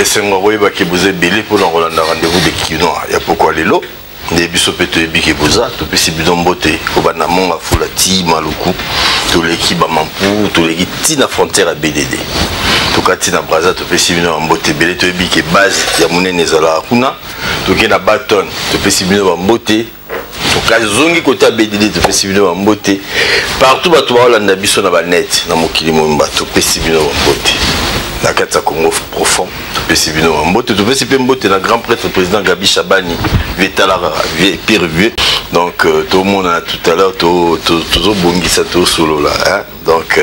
Esengo koyeba ke boza ebele mpona kolanda Rendez-vous de Kinois ya pokwa lelo. Nde biso mpe toyebi ke boza, topesi bino mbote kobanda Monga Fula ti Maluku, toleki Bamampu, toleki ti na frontière ya BDD, tokati na Braza, topesi bino bambote ebele. Toyebi ke base ya monene ezalaka kuna. Tokei na Baton, topesi bino bambote. Tokazongi kota ya BDD, topesi bino bambote. Partout bato baolanda biso na banet na mokili mobimba, topesi bino bambote. Na kati ya Congo profond, topesi bino bambote. Topesi mpe mbote na grand prêtre président Gabi Chabani, vieux talaka, vieux pire vieux. Donc tomonana tout à l'heure, tozobongisa, tosolola, hein? Donc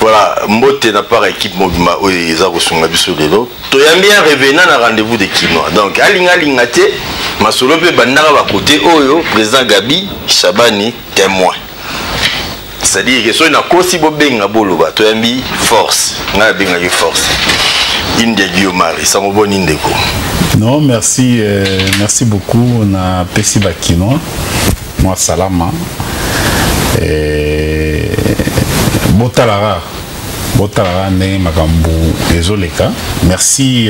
voilà, mbote na part équipe mobimba oyo eza kosunga biso lelo. Toyambi un revenant na Rendez-vous de Kinois. Donc alinga alinga te, masolo mpe bandaka bakote oyo président Gabi Chabani témoin. C'est-à-dire que soki nakosi, bobenga boloba. Toyambi force, ngai abengaki force India Guillaume. Sango boni, ndeko? Non, merci, merci beaucoup. Na pesi bakinois mwa salama. Botalaka, botalaka ndenge makambo ezoleka. Merci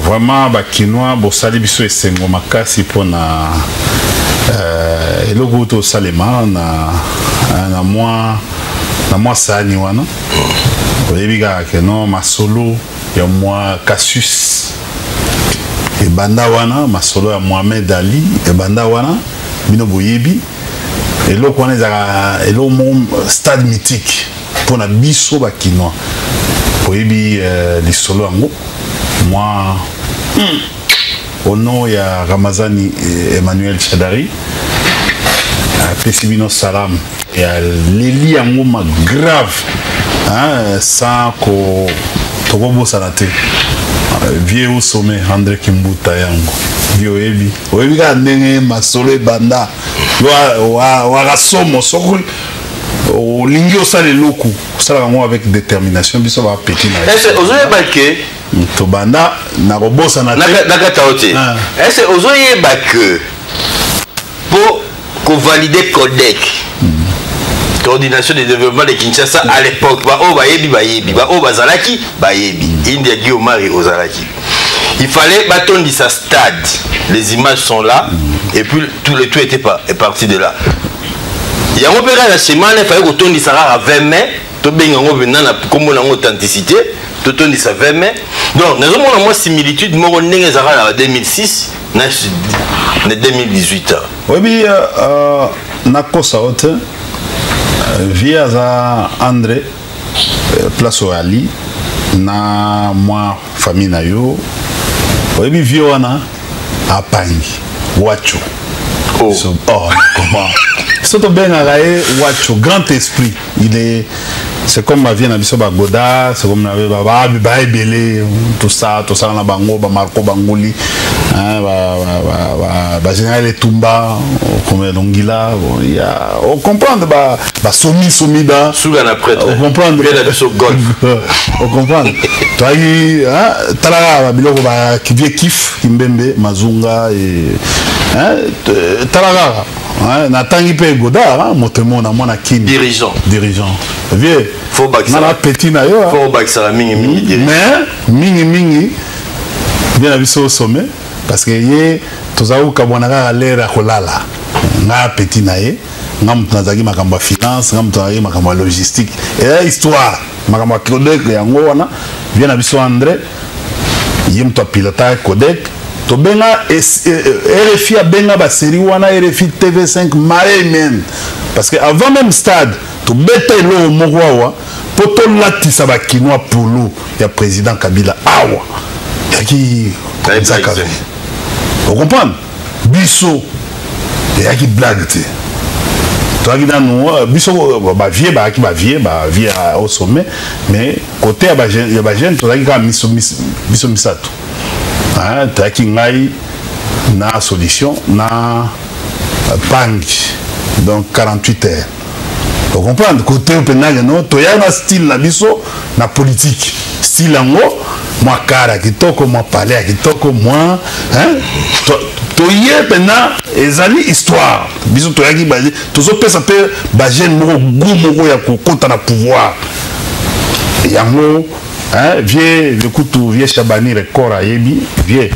vraiment bakinois, bosali biso esengo makasi mpona eloko oyo tosalema na mwa sani wana. Oyebi kaka ke no masolo ya mwa Cassius ebanda wana, masolo ya Mohamed Ali ebanda wana. Bino boyebi eloko wana ezalaka eloko moko stade mythique mpona biso bakinois. Boyebi lisolo yango mwa au nom ya Ramazani Emmanuel Chadari, apesi bino salam ya leli yango ma grave, hein, sans ko tokobosana te vieux au sommet André Kimbuta. Yango vieux, oyebi, oyebi kaka ndenge masolo ebanda waka somo. Soki olingi osala eloko, osalaka yango avec détermination. Biso bapeti na Ozoyeba ke tobanda na kobosana te. Nakata o te. Ese ozoyeba ke mpo kovalider CODEC, Coordination de développement de Kinshasa à l'époque, baoyo bayebi bayebi, baoyo bazalaki bayebi, India Guillaume ozalaki, il fallait batondisa stade. Les images sont là et puis tout le tout était pas est parti de là. Yango mpe kaka na schéma wana, efallait kotondisa kaka 20 mai. Tobenga yango mpenza na nkombo nango authenticité, totondisa 20 mai. Donc nazomona mwa similitude moko ndenge ezalaka na 2006 na 2018. Oyebi, nakosa o te, vieux aza André, place oyo ali na mwa famille na yo. Oyebi vieux wana apangi wacho. Oh. So, oh, comment so tobengaka ye wacho, grand esprit. Il est, c'est comme bavie na biso bagoda, c'est comme baebele, tout ça, tosala na bango, bamarco banguli, bagénéral Etumba Longila, ocomprendre, basomi somida. Suka na prêtre. Ocomprendre. Na biso golf. Ocomprendre, toyaki talaka babiloko bakivie kif Kimbembe Mazunga, tala kaka natangi mpe Godard, moto emona mwana Kini. Dirigeant. Dirigeant, vieux nga na petit na yo. Fo obakisaka mingimingi. Mais mingimingi bien na biso sommet, parce que ye tozalaki kokabwana kaka lere ya kolala. Nga petit na ye, nga moto nazalaki makambo ya finance, nga moto nazalaki makambo ya logistique. Eza histoire makambo ya CODEC yango wana. Vieux na biso André, ye moto apilotaka CODEC. Tobenga RFI, abenga basérie wana RFI TV5 mare même, parce que avant même stade tobeta eloko moko awa mpo tolatisa bakinois polo ya président Kabila awa yaki nzaka. Ocomprendre, biso eyaki blague te. Toyaki nanu biso bavieux, bayaki bavieux, bavieux au sommet, mais côté ya bajeune tozalaki kaka biso misato. Toyaki ngai na solution na pangi, donc 48 heures. Ocomprendre, côté mpenza no toya na style na biso na politique, style yango mwa kara ya kitoko, mwa palais ya kitoko, mwa toye mpenza ezali histoire. Biso toyaki, tozopesa mpe bajeune moko goût moko ya kokota na pouvoir yango. Hein, vieux kutu, vieux Chabani Record ayebi, vieux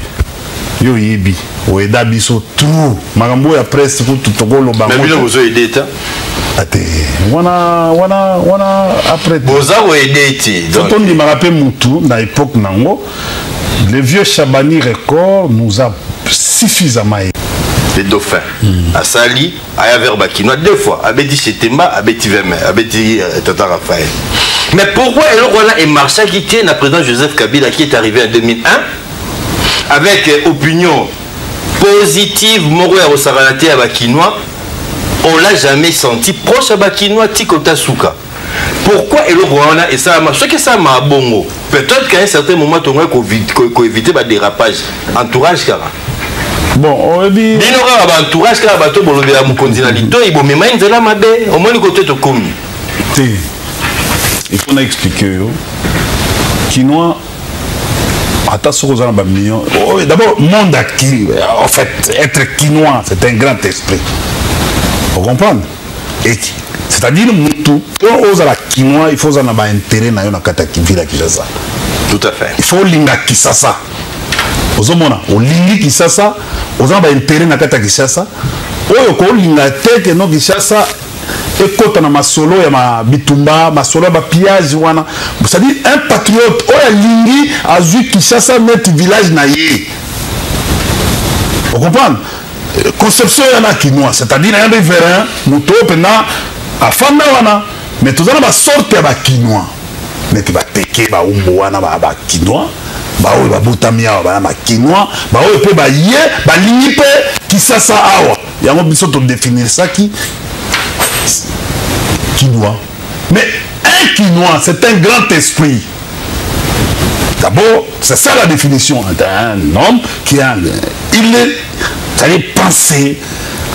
yo oyebi, oyeda biso trop makambo ya presse kutu tokoloba. Mais bino bozoyede te. Ate wana wana wana après. Boza koyede te. So tondimaka mpe mutu na époque nango. Le vieux Chabani Record nous a suffisamment aidé. Le dauphin asali aya vers Bakinois deux fois, abeti Chetemba, abeti Veme, abeti Tata Raphaël. Mais pourquoi eloko wana emarchaki te na président Joseph Kabila qui est arrivé en 2001 avec opinion positive moko ya kosakana te ya Bakinois? On l'a jamais senti proche ya Bakinois ti kota suka. Pourquoi eloko wana esalama? Soki esalama bongo, peut-être qu'à un certain moment tongoki koéviter badérapage. Entourage kaka. Bon, oyebi. Bino kaka baentourage, kaka bato bolobela mokonzi na litoi, bomema ye nzela mabe. Omoni kote tokomi. Te, il faut na expliquer yo. Kinois, ata soki oza na bamillion, oh, d'abord monde aki, en fait, être Kinois, c'est un grand esprit, vous comprendre? Et c'est-à-dire mutu mpo ozala Kinois, il faut ozala na baintérêt na yo na kati ya ville ya Kinshasa. Tout à fait. Il faut olinga Kisasa. Ozomona, olingi Kisasa, oza na baintérêt na kati ya Kinshasa. Oyo kolinga te ke no Kinshasa ekota na masolo ya bitumba, masolo ya bapillage wana. C'est-à-dire un patriote oyo alingi, azwi Kinshasa neti village na ye. Ocomprendre conception wana kinois? C'est-à-dire na riverain, moto oyo mpenza afanda wana. Mais toza na basorte ya Bakinois, neti Bateke, Baumbu wana, Bakinois baoyo babotami awa, baya Bakinois, baoyo mpe baye balingi mpe Kisasa awa. Yango biso todéfinisaki Kinois. Mais un Kinois, c'est un grand esprit. D'abord, c'est ça la définition d'un homme qui a, il est, c'est-à-dire penser,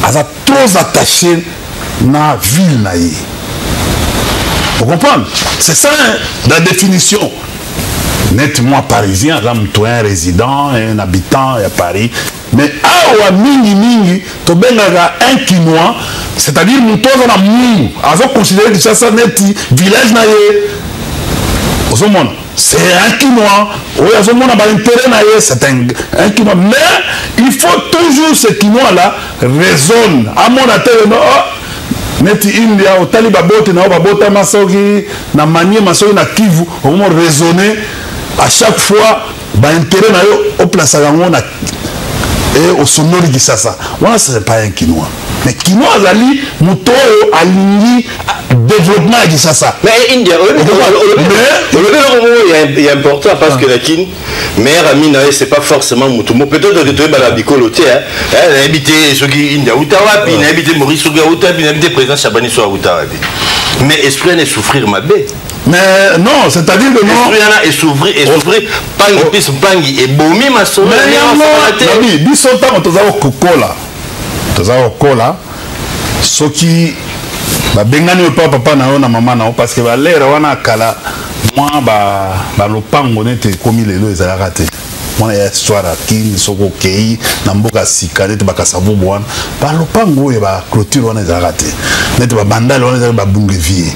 aza trop attaché na ville na ye. Vous comprenez? C'est ça, hein, la définition. Net moi Parisien, aza moto, un résident, un habitant ya Paris. Mais awa mingi mingi tobengaka un Kinois, c'est-à-dire moto aza na mungu, azoconsidérer Kinshasa neti village na ye. Ozomona, c'est un Kinois oyo azomona baintérêt na ye, c'est un Kinois. Mais il faut toujours ce Kinois là raisonne, amona te no, oh, neti India otali babote na yo babotama soki na Maniema, soki na Kivu. Okomo raisonner à chaque fois baintérêt na yo, oplasaka yango na e osondoli Kisasa wana, c'est pas un Kinois. Mais Kinois azali moto oyo alingi développement ya Kisasa. Mais India, olobi eloko moko ya important, parce que la Kine, meilleur ami na ye, c'est pas forcément motu mo peut-être que toyebana bikolo te. Nayebi te soki India auta wapi, nayebi te Maurice soki auta wapi, nayebi te président Chabani so auta wapi, mais esprit wana esouffrir mabe. Mais non, c'est-à-dire que non. Esprit wana esouffrir, esouffrir pangi pis pangi ebomi masolo. Mais biso ntango toza kokola, toza kokola, soki babengani yo pa papa na yo na mama na yo, parce que balere wana kala mwa balopango neti ekomi lelo ezalaka te. Mwana ya histoire ya Kini, soki okei na mboka sika neti Bakasavubu wana, balopango oyo baclôture wana ezalaka te, neti babandale wana ezalaki babungevie.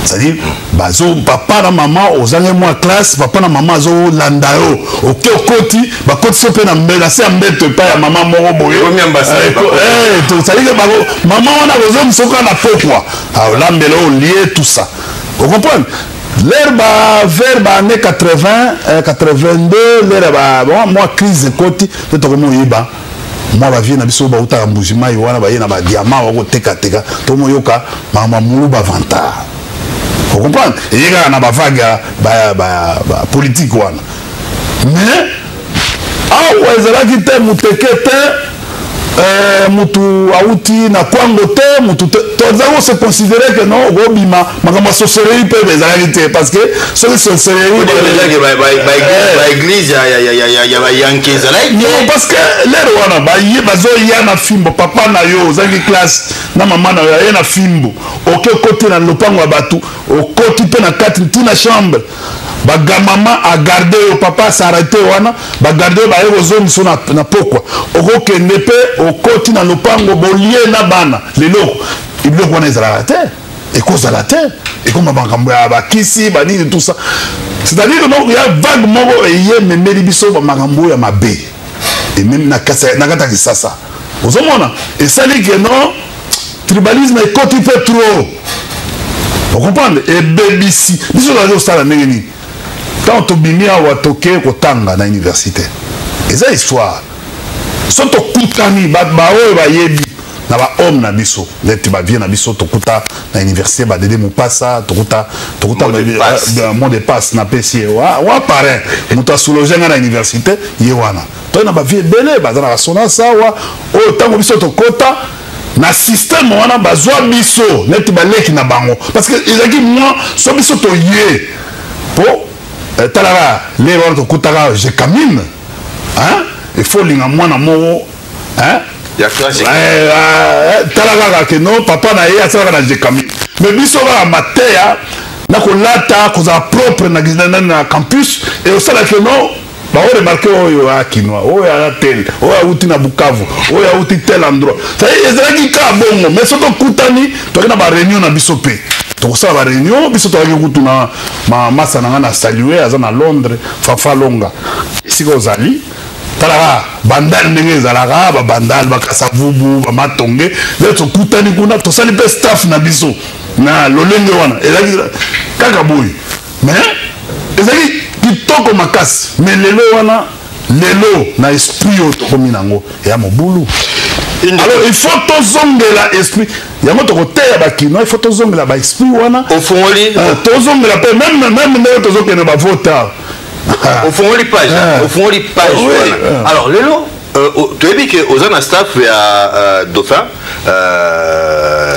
C'est-à-dire bazo papa na mama, ozangi mwa classe, papa na mama azolanda yo, oke okoti, bakotisi yo mpe na se ya mbeto epai ya mama moko boye. C'est-à-dire que mama wana kozongisoka na pokwa, olambela, olie, tout ça. Ocomprendre? L'ère ba vers ba année 80, 82, l'ère ba bon, moi crise ekoti te, tokomi oyeba mwa bavie na biso bautaka Mbujimai wana, baye na badiamant, bakotekateka, tomoyoka makambo mulu bavantard. Ocomprendre? Eye kaka na bavague ya bapolitique wana. Mais awa ezalaki te moteke te, mutu auti na Kwango te, mutu te. Toza kose considérer que non, okobima makambo ya sorcellerie mpe ezalaki te, parce que soki sorcellerie Baeglise ya bayanke ezalaki. Non, parce que lere wana baye bazoya na fimbo. Papa na yo ozangi classe na mama na yo, aye na fimbo, oke okoti na lopango ya bato, okoti mpe na kati ntina chambre, bagamama agarde yo, papa s'arrête wana, bagarde yo, baye kozongisa na pokwa. Okokende mpe okoti na lopango, bolie na bana. Lelo biloko wana ezalaka te. Ekozala te, ekoma makambo ya bakisi, banini, tout ça. C'est-à-dire que donc ya vague moko eye ememeli biso bamakambo oyo ya mabe, ememi na kati ya Kisasa. Ozomona esali ke non, tribalisme ekoti mpe trop, ocomprendre, ebebisi biso. Tozali kosala ndenge nini? Ntango tobimi awa, toke kotanga na université, eza histoire. So tokutani baoyo bayebi na bahomme na biso, neti bavieux na biso, tokuta na université, badede Mopasa, tokuta mot de passe napesi ye wa parrain, moto asoulager nga na université, ye wana. Toye na bavieux ebele baza na basonasa awa, oyo ntango biso tokota na système wana, bazwa biso neti baleki na bango, parce que ezalaki mwa so biso toye po talaka lelo wana tokutaka Gécamines, hein, il faut olinga mwana moko, hein. Tala kaka ke no, papa na ye asalaka na Gécamines, mais biso kaka mateya na kolata, kozala propre na campus, e osala ke no, baoremarquer oyo akinois, oyo aya tel, oyo awuti na Bukavu, oyo awuti tel endroit. Ezalaki kaka bongo. Mais soki tokutani, toyaki na baréunion na biso mpe tokosala baréunion. Biso toyaki kutu na masa na ngai na salue, aza na Londres, Fafa Longa, esika ozali. Talaka Bandal ndenge ezalaka, babandal, bakasavubu, bamatonge nde tokutani kuna, tosali mpe staff na biso na lolenge wana. Ezalaki kaka boye, mais ezalaki kitoko makasi. Mais lelo wana, lelo na esprit oyo tokomi nango eya mobulu. Alors il faut tozongela esprit yango, tokoteya bakinois, il faut tozongela baesprit wana. Ofungoli. Tozongela mpe même ndenge tozokende bavote. Ofungoli page, ofungoli page wana. Alors lelo toyebi ke oza na staff ya dauphin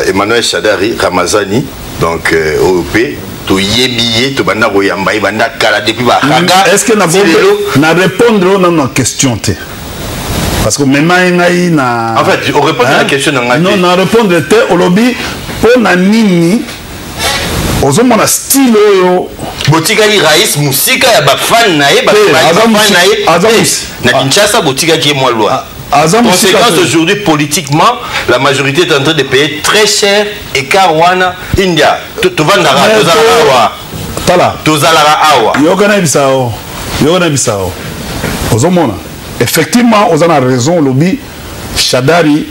Emmanuel Shadari Ramazani. Donc oyo mpe toyebi ye, tobanda koyamba ye banda kala, depuis baraga. Est ce que na répondre oyo nano na question te? Parce que mema ye ngai na En fait, orépondre na question na ngai. Non, na répondre te. Olobi mpo na nini ozomona style oyo? Botikali Raïs mosika ya bafan na ye, bafan na ye na Kinshasa, botikaki ye mwa loi. Conséquence, aujourd'hui, politiquement, la majorité est en train de payer très cher écart wana. India, tovandaka, tozalaka awa. Tala. Tozalaka awa. Yoka na yebisa o, yoka na yebisa o. Ozomona, effectivement oza na raison. Olobi Shadari,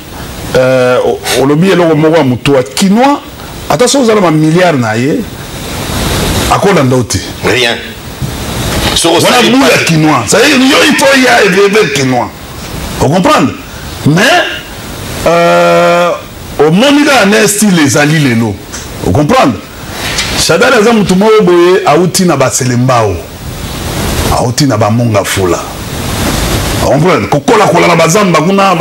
olobi eloko moko ya motu ya kinois, ata soki oza na bamilliard na ye, akolanda o te. Rien. Wana bu ya kinois, c'est-à-dire yo, il faut ya élevé kinois, ocomprendre. Mais omoni kaka na style ezali lelo, ocomprendre. Shadari aza motu moko boye, awuti na baselembao, awuti na bamonga fula, comprendre, kokolakola na bazamba kuna.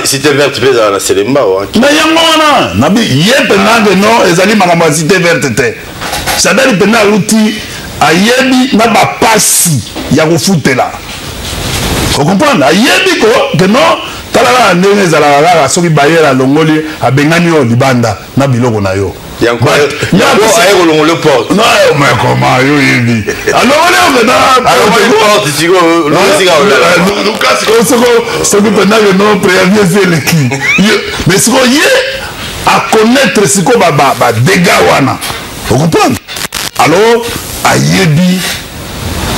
Cité Verte mpe ezala na Selembao. Na yango wana nabi ye mpenza ke non, ezali makambo ya Cité Verte te. Shadari mpenza awuti, ayebi na bapasi ya kofutela, ocomprendre. Ayebi ko ke non, tala kaka ndenge ezalaka kaka, soki bayere alongoli, abengani oyo libanda na biloko na yo. Aye kolongola porte. Non, mais comment yo yebi alongoli yo mpenza? Soki mpenza ke non, préavis esi eleki, mais sikoyo ye aconnaître sikoyo badégâts wana, ocomprendre. Alors ayebi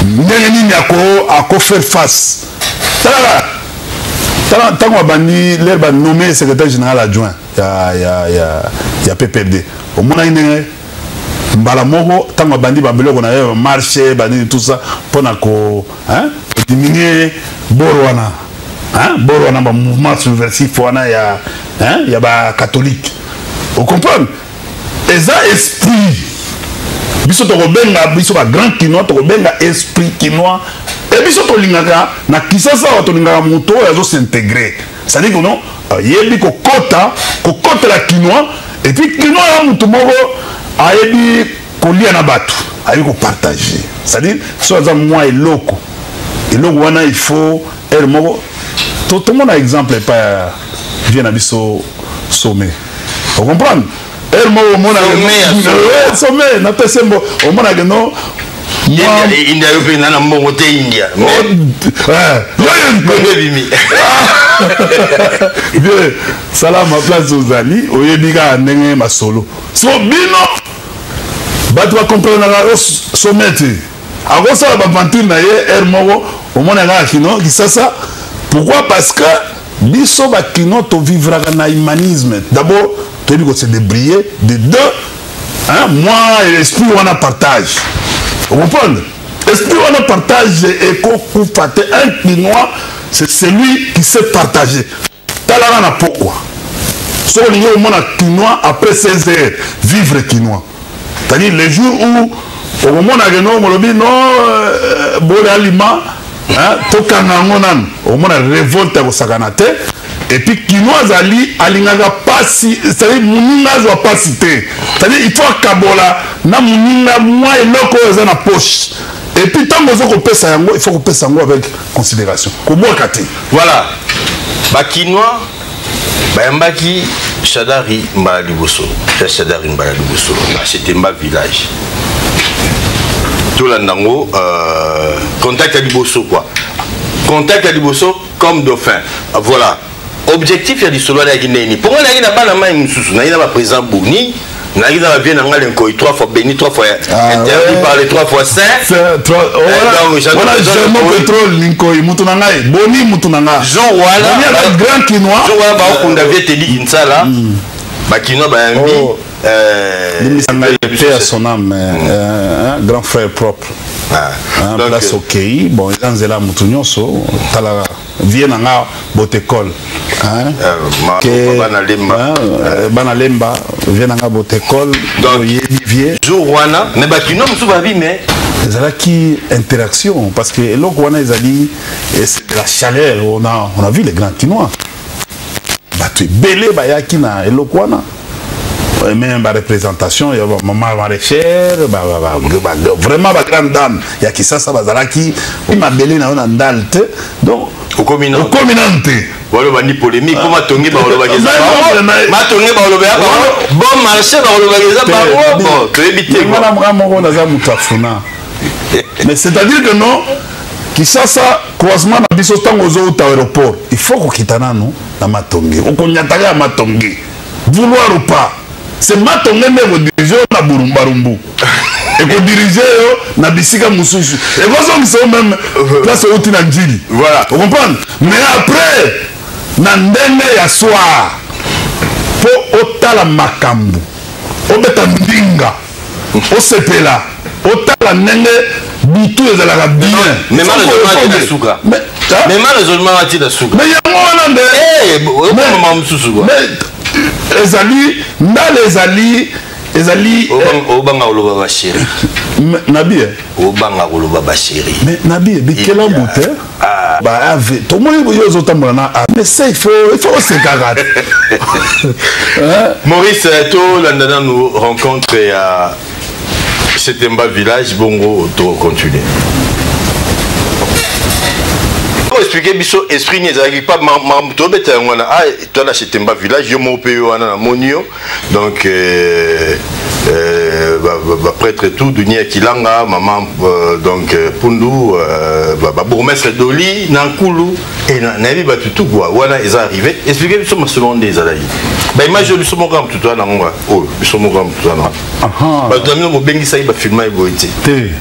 ndenge nini ako faire face. Talaka, tala ntango abandi l'heure banommé secrétaire général adjoint ya PPRD, omonaki ndenge mbala moko ntango abandi babiloko na ye, marché, banini, tout ça, mpona ko diminuer boro wana, boro wana, bamouvement subversif wana ya bacatholique, ocomprendre. Eza esprit biso tokobenga, biso bagrand kinois tokobenga esprit kinois. E biso tolingaka na Kisasa awa, tolingaka moto oyo azos'intégrer, c'est-à-dire que non, ayebi kokota, kokotela kinois. Et puis kinois ya motu moko ayebi kolia na bato, ayebi kopartager, c'est-à-dire so aza mwa eloko, eloko wana, il faut heure moko tomona exemple epai ya vieux na biso Sommet, ocomprendre. Heure moko omonaka sommet, napesi mbo, omonaka no. India yo mpe na mbongo te India. Ebimi. Bien, salama place ozali, oyebi kaka ndenge masolo. So bino bato bakomprenaka sommet te. Akosala baventure na ye heure moko omona kaka kino Kisasa. Pourquoi? Parce que biso bakino tovivraka na humanisme. D'abord toyebi kose débrouiller, de deux, hein, moi esprit wana partage. Vous comprenez? Esprit wana partage ekokufa te. Un Kinois, c'est celui qui sait partager. Talaka na pokwa. Soki olingi omona Kinois après 16 heures, vivre Kinois. C'est-à-dire les jours où okomona ke no molobi no bole alima, hein, tokanga yango nanu, okomona révolte ya kosakana te. Et puis Kinois azali alingaka pasi, c'est-à-dire moninga azwa pasi te. C'est-à-dire il faut akabola na moninga mwa eloko oyo eza na poche. Et puis ntango ozo kopesa yango, il faut kopesa yango avec considération. Kobwaka te. Voilà. Ba Kinois bayambaki Shadary mbala liboso. Ya Shadary mbala liboso na Chetemba village. Tolanda yango contact ya liboso quoi. Contact ya liboso comme dauphin. Voilà. Objectif ya lisolo alaki nini? Pongo nayaki na bana mai mosusu, nayaki na ba président Boni, nayaki na ba vieux na ngai Nkoi, 3 fois béni, 3 fois interdit par les 3 fois saint. C'est trois, oh, voilà. Donc, j'adore Voilà, les gens Germain de Nkoi. Pétrole, Nkoi, mutu na ngai, Boni mutu na ngai. Jour wana, Boni aza ba- grand Kinois. Jour wana, ba okunda vieux Teddy Kinsala. Ba Kinois ba yambi, Oh. Limbisa ngai, paix à son âme, un grand frère propre. Ah. Hein, Donc, place okei, bon, eza nzela mutu nyonso, tala vie na nga botekole. Hein? Ma, bana lemba. Hein, bana lemba, vie na nga botekole, Donc, oyebi vie. Jour wana, mais ba Kinois mosusu babi, mais ezalaki interaction parce que eloko wana ezali, et c'est de la chaleur. On a vu les grands Kinois. Bato ebele bayaki na eloko wana. Même ba représentation ya ba maman maraîchère, vraiment ba grande dame ya Kisasa bazalaki mabele na yo na ndal te. Donc, Okomi na- okomi na nte. Walo bandi polémique, po matongi ba oloba ke Mais za non, bango. mais- Matongi ba oloba ya bango. Bon marché ba oloba ke za Te, bango. bi- Bon, toyebi te, Mais quoi. nga na moko naza moto afuna. Mais c'est-à-dire que non, Kinshasa croisement na biso ntango ozouta aéroport, il faut kokita nanu na matongi. Okonyataka ya matongi. Vouloir ou pas, c'est matongi nde ekodirige yo na burumbarumbu. Ekodirige yo na bisika mosusu. Ekozongisa yo même place outi na Njili. Voilà. Vous comprenez? Mais après, na ndenge ya soir, po otala makambo, obeta ndinga, osepela, otala ndenge butu ezalaka bien. Mais Faut malheureusement, ko ati na répondre. suka. Mais, hein? Mais malheureusement, ati na suka. Mais yango wana nde. Eh, bo, Mais, okoma mosusu, quoi. mais, ezali, ndale ezali, ezali, Obanga koloba ba chéri. Mais, nabi, eh. Obanga koloba ba chéri. Mais nabi, bikela Il y a- mute. Ah. Ba, ave, tomoni yo ozotambola na A. Mais ça, il faut osekaka. Hein? Maurice, tolanda nanu rencontre ya Chetemba village, bongo to continuer. Pour expliquer biso esprit ni ezalaki pas ma, ma, tobeta yango wana. Ah, toi na Chetemba village, yo moko pe yo wana na moni yo. Donc, ba prêtre et tout, Dunia Kilanga, maman donc Pundu, ba bourgmestre Doli, Nankulu, et na yebi ba tutu quoi. Wana ils arrivé. Expliquer biso ma seconde ezalaki. Ba image yo biso moko mutu na ngo. Oh, biso moko mutu na. Aha. Ba to mino bobengisa ye ba filma ye boye te. Te.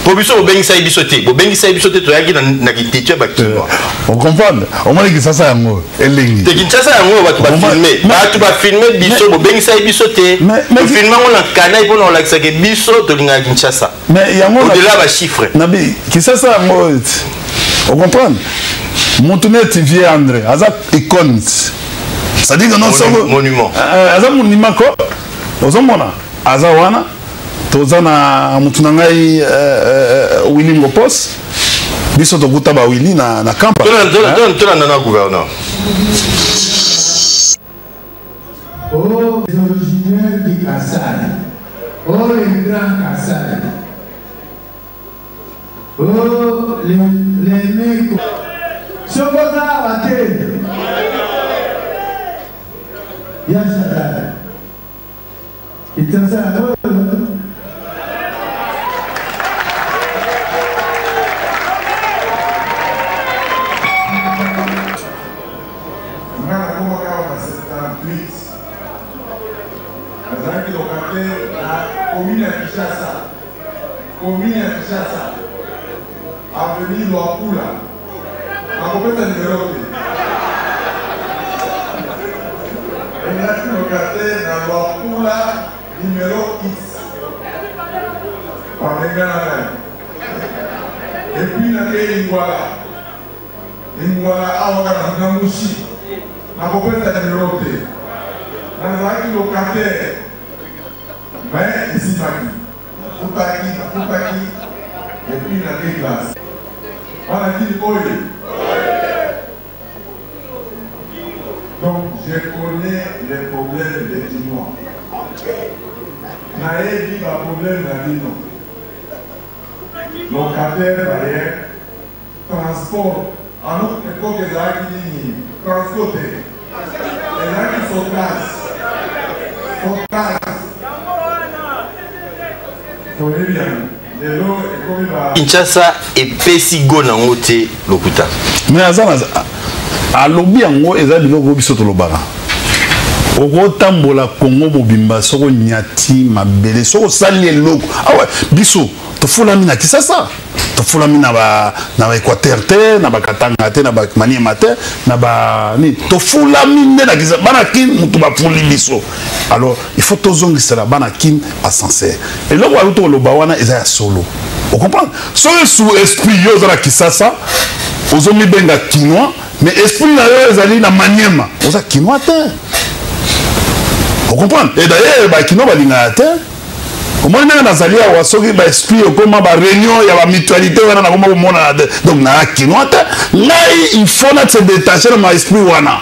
Po biso bobengisa ye biso te. Bobengisa ye biso te, toyaki na kitetu ya ba Kinois. On comprend. Omoni Kinshasa yango elengi. Te Kinshasa yango bato ba Omoni- filmer. Mais- Bato ba filmer biso, Mais- bobengisa ye biso te. Mais- mais- To filmer yango na Kanai mpona kolakisaka biso tolingaka Kinshasa. Mais yango na- Au-delà ba chiffres. Nabi, Kinshasa yango, on comprend. Mutu neti vieux André, aza icône. C'est-à-dire que non, soko- Monument. Aza monument ko. Ozomona, aza wana. Toza na mutu na ngai Willy Ngopos. Biso tokuta ba Willy na kampa. Tona, tona, tona, tona na gouverneur. Oh, les originaires du Kassai. Oh, les grands Kassai. Oh, les mecs. Sokoza Wate. Yasada. Kinshasa. Kinshasa, commune ya Kinshasa, avenue Luapula, nakopesa numero te. Ezalaki locataire na Luapula numero X. Babengana ngai. Et puis nakei Lingwala. Lingwala awa kaka na Mushi. Nakopesa numero te. Nazalaki locataire. Mais esimbaki. Nafutaki, nafutaki. Et puis nakei classe. Bana Kin oye! Donc je connais les problèmes des Kinois. Nayebi ba problèmes na bino. Locataire baye, transport. À notre époque ezalaki nini? Transport te. Ezalaki Sotraz. Sotraz. Toyebi yango. Lelo ekomi ba Kinshasa epesi go nango te lokuta. Mais aza na alobi yango eza biloko biso tolobaka. Okotambola Congo mobimba soko nyati mabele soko osali eloko awa biso tofulami na Kisasa, tofulami na ba na ba Équateur te, na ba Katanga te, na ba Maniema te, na ba ni tofulami nde na Kisasa. Bana Kin mutu bafuli biso. Alors il faut tozongisela bana Kin ascenseur. Eloko baluti koloba wana eza ya solo. Ocomprendre? Soki sous esprit yo oza na Kisasa, ozomibenga Kinois, mais esprit na yo ezali na Maniema, oza Kinois te. Ocomprendre? Et d'ailleurs ba Kinois balingaka te. Omoni ndenge nazali awa, soki ba esprit okoma ba réunion ya ba mutualité wana nakoma komonana te. Donc na Kinois te. Ngai il faut na se détacher na ma esprit wana.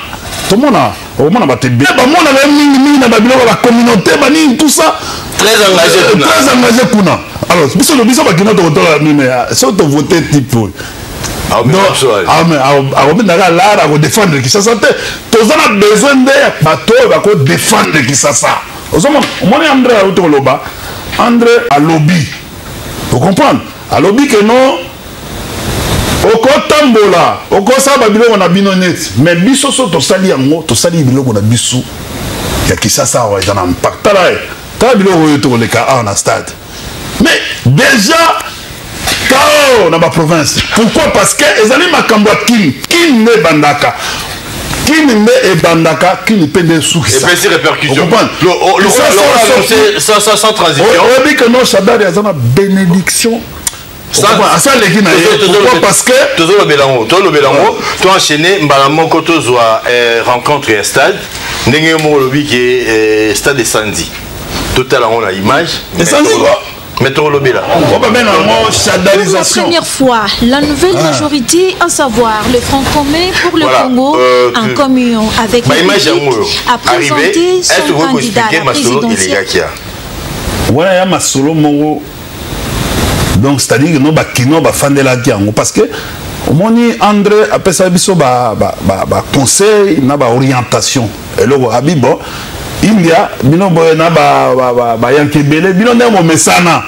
Tomona okomona bato ebele bamonaka ye mingi mingi na babiloko ya bacommunauté banini tout ça. Très engagé kuna. Très engagé kuna. Alors biso biso bakino tokotola nini soki tovote type oyo akobendaka lara akodefendre Kinshasa te. Toza na besoin nde ya bato oyo bakodefendre Kinshasa. Ozomona, omoni André auti koloba, André alobi, ocomprendre, alobi ke non okotambola okosala babiloko na bino neti, mais biso so tosali yango, tosali biloko na biso ya Kinshasa awa eza na impact. Tala ye, tala biloko oyo tokoleka awa na stade, mais déjà kao na ba province. Pourquoi? Parce que ezali makambo ya Kin. Kin nde ebandaka, Kin nde ebandaka, Kin mpe nde esukisa. Epesi répercussion. Ocomprendre? Sans transition. Oyebi ke non, Shadary aza na bénédiction. Asaleki na ye. Pourquoi? Parce que tozolobela yango, tozolobela yango, toenchaîne mbala moko, tozwa rencontre ya stade ndenge yo moko olobi ke stade esandi, totala yango na image. Esandi quoi? Mais tolobela. On va mettre yango shadarisation. Pour la première fois, la nouvelle majorité, à savoir le Front commun pour le Congo, en communion avec le public, a présenté son candidat à la présidentielle. Voilà, ya masolo moko. Donc c'est-à-dire que no bakino bafandelaki yango parce que omoni André apesa biso ba ba ba, ba conseil na ba orientation. Eloko abi bon India bino boye na ba ba ba, ba yankebele bino nde momesana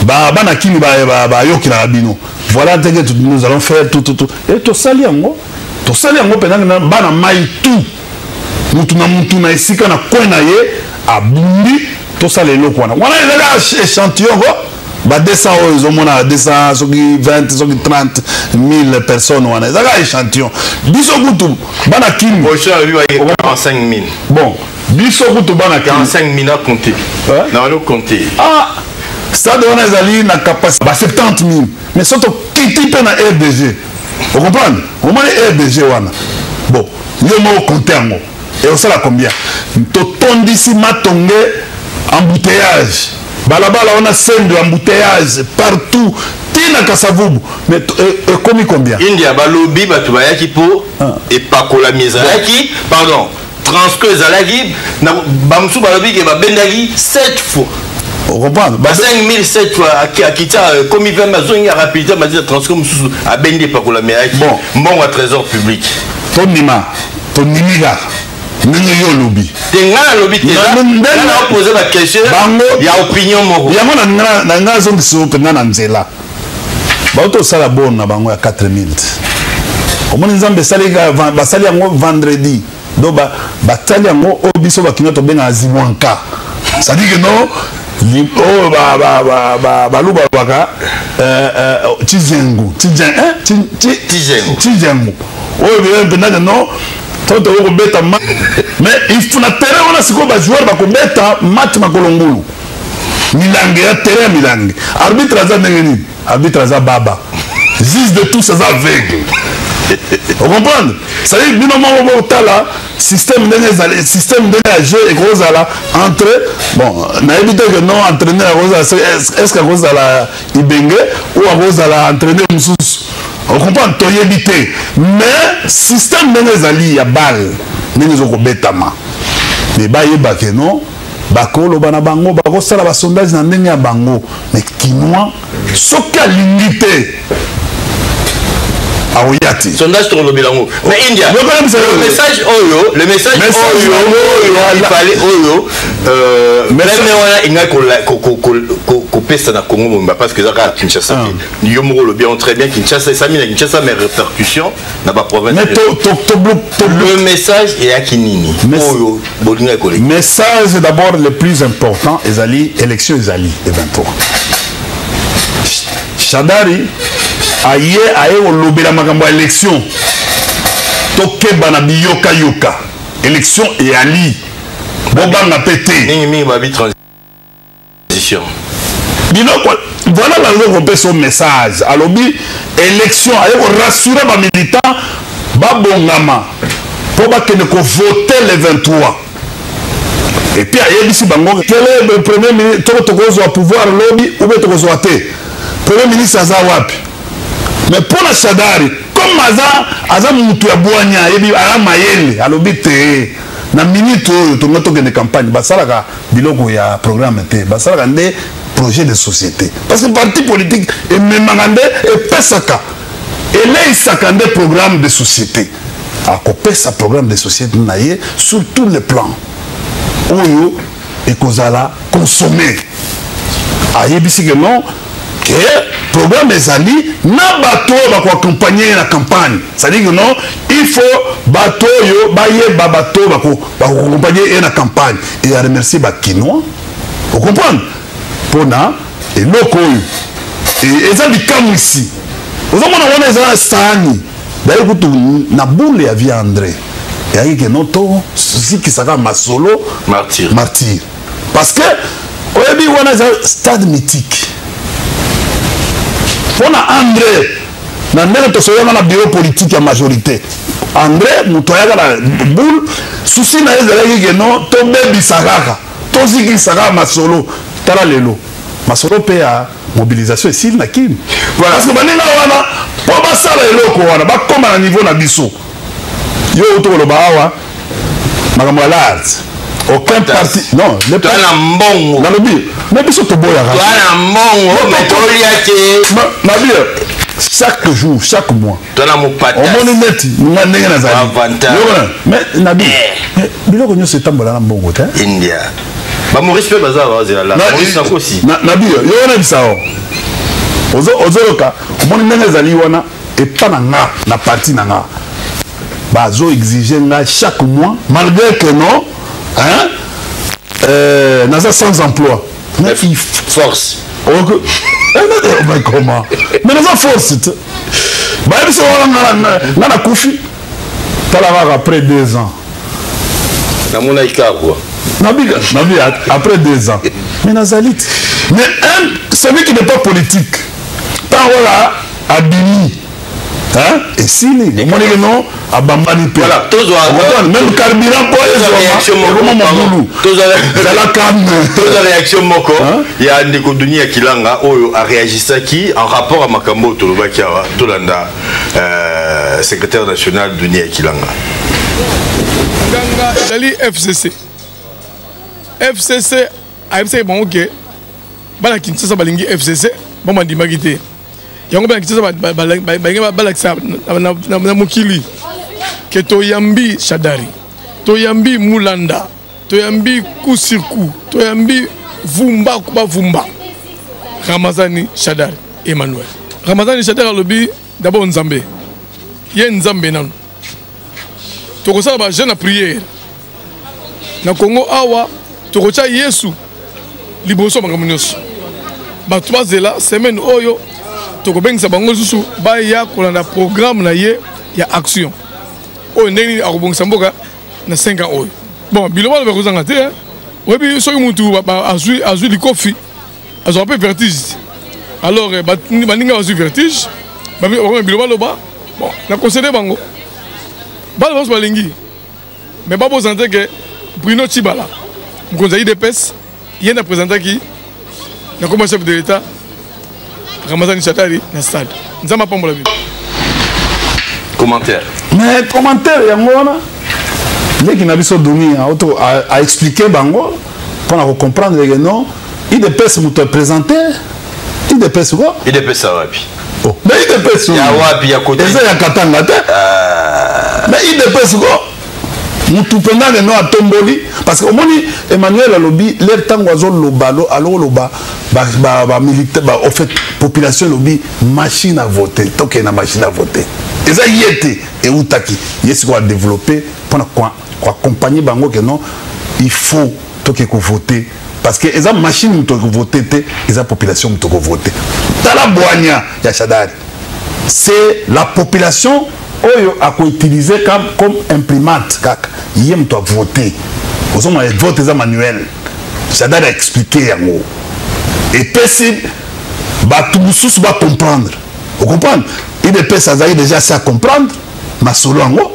ba bana kini ba ba, ba yokelaka bino. Voilà ndenge nous allons faire tout tout tout. Et tosali yango, tosali yango mpenza na bana mai tout. Mutu na mutu na esika na coin na ye abundi tosala eloko wana. Wana ezali échantillon ko ba 200 oyo ezomona 200 soki 20 soki 30 1000 personnes wana ezalaka échantillon. Biso kutu bana Kin Prochain alobi ba 45 000. Bon, biso kutu bana Kin 45 000 a compté. Na bano compté. Ah, stade wana ezali na capacité ba 70 000. Mais soki tokiti mpe na RDG. Vous comprenez? Omoni RDG wana. Bon, yo moko compter yango. Et osala combien? Totondisi matonge embouteillage. Balabala wana sendo embouteillage partout. Tina Kasavubu. Mais ekomi combien? India balobi bato bayaki po epakolami ezalaki, pardon, transco ezalaki na bamosusu balobi ke babendaki 7 fois. Vous comprenez? Ba 5007 fois akitia komi 20 bazongi ya rapidité matisa transco mosusu abendi epakolami ayaki. Bon. Mbongo ya trésor public. Tondima, tondimi kaka. Ndenge yo olobi. Te nga nalobi te, nga na opose ba question Bango ya opinion moko. Yango na nga, na nga azongisa yo mpenza na nzela. Bauti osala bon na bango ya 4000. Omoni Nzambe esali ka basali yango vendredi. Donc batali yango oyo biso bakino tobengaka zibwanka. C'est-à-dire que non, Oyo baluba balobaka Tshizengu, Tshizengu oyo mpenza non, to tokoki kobeta, mais il faut na terrain wana sikoyo bajoueur bakobeta match makolo ngulu. Milange ya terrain ya milange, arbitre aza ndenge nini? Arbitre aza baba, juge de tous aza aveugle. Ocomprendre? C'est-à-dire bino moko botala système ndenge ezali, système ndenge ya jeu ekozala entre, bon, nayebi te ke non, entraîneur akozala, est ce que akozala Ibenge ou akozala entraîneur mosusu? Ocomprendre? Toyebi te, mais système ndenge ezali ya balle, ndenge ezokobetama, mais bayeba ke non, bakoloba na bango, bakosala basondage na ndenge ya bango, mais Kinois soki alingi te, akoya te. Sondage tokolobela yango, mais India, le message oyo, le message oyo oyo ifale oyo même wana engai kopesa na Congo mobimba, parce que eza kaka Kinshasa te. Yo moko olobi yango très bien, Kinshasa esami na Kinshasa, mais répercussion na baprovince. Le message eyaki nini oyo bolingaki koleka? Message d'abord le plus important ezali élection ezali le 23. Shadari aye kolobela makambo ya élection. Tokeba na biyokayoka, élection eyali, bobanga mpe te. Mingimingi babi transition. Biloko voilà, nazo kopesa message, alobi élection, aye korassurer bamilitant babongama mpo bakende kovote le 23. Et puis ayebisi bango quel est le premier ministre. Toko tokozwa pouvoir lobi ou bien tokozwa te, premier ministre aza wapi? Mais mpo na Shadari, comme aza mutu ya bwanya, ayebi, aza mayele, alobi te, na minute oyo tonga tokende campagne, basalaka biloko ya programme te, basalaka nde projet de société, parce que parti politique ememaka nde, epesaka, eleisaka nde programme de société. Akopesa programme de société na ye sur tous les plans oyo ekozala consommé. Ayebisi ke non, ke programme ezali na bato oyo bakoaccompagne ye na campagne. C'est-à-dire que non, il faut bato oyo bayeba, bato oyo bakoaccompagne ye na campagne, et aremercier Bakinois, ocomprendre, mpona eloko oyo eza likamwisi. Ozomona wana eza saani daye kutu na boule ya vie André eyaki ke no, tozikisaka masolo. Martyr. Martyr, parce que oyebi wana eza stade mythique mpona André. Na ndenge tosoyanga na bureau politique ya majorité, André moto ayaka na boule, souci na ye ezalaki ke non, tobebisa kaka, tozikisa kaka masolo. Tala lelo masolo mpe ya mobilisation esili na Kini, parce que baninga wana mpo basala eloko wana, bakóma na niveau na biso. Yo outi koloba awa makambo ya lart, aucun parti non. Na mbongo. Nalobi, mais biso toboyaka. Na mbongo, mais tolia te. Nabi chaque jour, chaque mois. Tona mopata. Omoni neti nga ndenge nazali, mais nabi biloko nyonso etambola na mbongo te. India, baMaurice mpe baza bazela la Maurice nakosi. Nabi yo wana bisa o ozoloka, omoni ndenge ezali wana epa na nga, na parti na nga bazo exige nga chaque mois, malgré que non, hein, naza sans emploi, mais force. Mais comment? Mais naza force te, bayebisa wana nga nakufi. Tala kaka après 2 ans. Namonaki kaka quoi. Nabi après 2 ans, mais nazali te. Mais un celui qui n'est pas politique, ntango wana abimi esili, omoniki non, abambani mpe même carburant mpo ezwama mobulu, zala calme. Tozwa réaction moko ya ndeko Duni ya Kilanga oyo aréagisaki en rapport à makambo oyo tolobaki awa. Tolanda secrétaire national Duni ya Kilanga. Nganga ezali FCC. FCC ayebisaki bango ke bana Kinshasa balingi FCC, bango bandimaki te yango. Bana Kinshasa balingi balakisa na mokili ke toyambi Shadari, toyambi Mulanda, toyambi coup sur coup, toyambi vumba bavumba Ramazani Shadari. Emmanuel Ramazani Shadari alobi d'abord Nzambe, ye Nzambe nanu. Tokosala bajeûne na prière na Congo awa, tokotya Yesu. Liboso makambo nyonso, bato bazela semaine oyo tokobengisa bango lisusu baya kolanda programme na ye ya action oyo, ndenge nini akobongisa mboka na 5 ans oyo. Bon, biloko wana bakozanga te. Oyebi, soki mutu azwi likofi, azwaka mpe vertige. Alors eh, baninga bazwi vertige, bakoma biloko baloba. Bon, na conseille bango, bana banso balingi, mais babosana te ke Bruno Tshibala, mokonzi ya UDPS, ye nde apresentaki na kombo chef de l'État Ramazani Shadary na stade. Nzambe apambola bino. Commentaire. Mais commentaire yango wana, leki na biso Doni auto aexpliquer bango mpona kocomprendre ke non, UDPS moto aprésente UDPS ko. UDPS wapi? Oh, mais UDPS ya wapi? Ya côté eza ya Katanga te. Mais UDPS ko, mutu mpenza leno atomboli, parce que omoni Emmanuel alobi lere ntango azoloba, aloloba bamilitaire, au fait population elobi machine à voter, tokende na machine à voter. Eza ye te eutaki ye, sikoyo adéveloppe mpona koaccompagner bango ke non, il faut toke kovote, parce que eza machine moto akovote te, eza population moto akovote. Tala bwanya ya Shadary, c'est la population oyo akoutilize comme imprimante kaka, ye moto avote. Ozomona, vote eza manuel. Shadary aexpliquer yango, epesi bato mosusu bacomprendre. Ocomprendre, UDPS azalaki déjà asi acomprendre masolo yango,